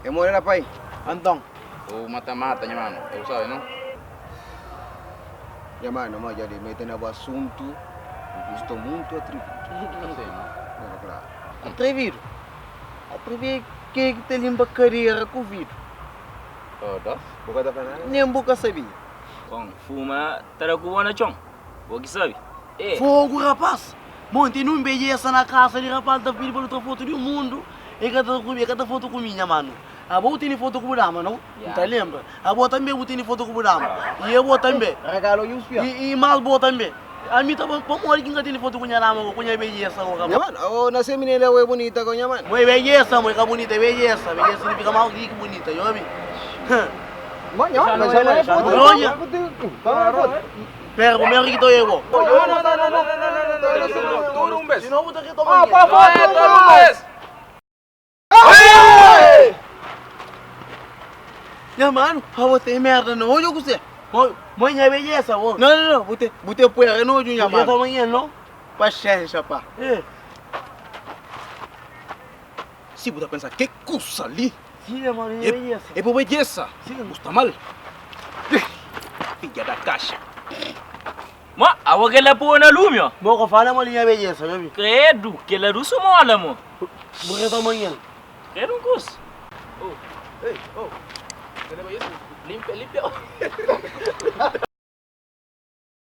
É more la pai. Anton. O mata mata nha mano, bu sabe no? Nha mano, ma dja li mete na bu asuntu, bu sta muntu atrevidu. Asi no? Era klaru. Atrevidu? Atrevidu é ke ki ta linpa kadera ku vidru. Oh, dos? Bu ka ta fla nada? Nen bu ka sabia. Bon, fuma ta da ku bo na txon, bo ki sabe. Eh. Fogu rapaz! Bon, ten un beleza na kasa di rapaz ta pidi pa nu tra fotu di mundu, e ka ta e ka ta fotu ku mi nha manu. Abo bu tene fotu ku bu dama no? N ta lembra. Abo tanbe bu tene fotu ku bu dama. I abo tanbe. Regalo nhos fia. I i mas bo tanbe. Ami ta pamodi ki N ka tene fotu ku nha dama go, ku nha beleza go Nha rapaz? manu, abo na se minina abo é bunita go nha manu. Mo é beleza, mo é ka bunita, é beleza. Beleza signifika mas ki bunita, obi? Mo nha manu, mas abo é fotu. Oja. Pera, primeiro ki ta oja bo. No, no, no, no, no, no, no, no, tudu un bes. Si no bu ta retoma Ah, pa fotu! Tudu un bes. Nha manu, abo tem merda na odju kuse? Mo nha beleza bo. Não, não, não, bu tem, bu tem poeira na odju nha manu. Bu tem não? Paxenxa pá. Si bu ta pensa ke kusa li? Si nha manu, nha beleza. É bu beleza. Bu sta mal. Fidja da kaxa. Ma awa kel-la pô na lumi, ó. Bo ka fala mal di nha beleza, nha bi. Credo, kel-la du su mola, mo. Bu ka ta manhan. Credo un kus. Oh, ei, oh. Limpa, limpa.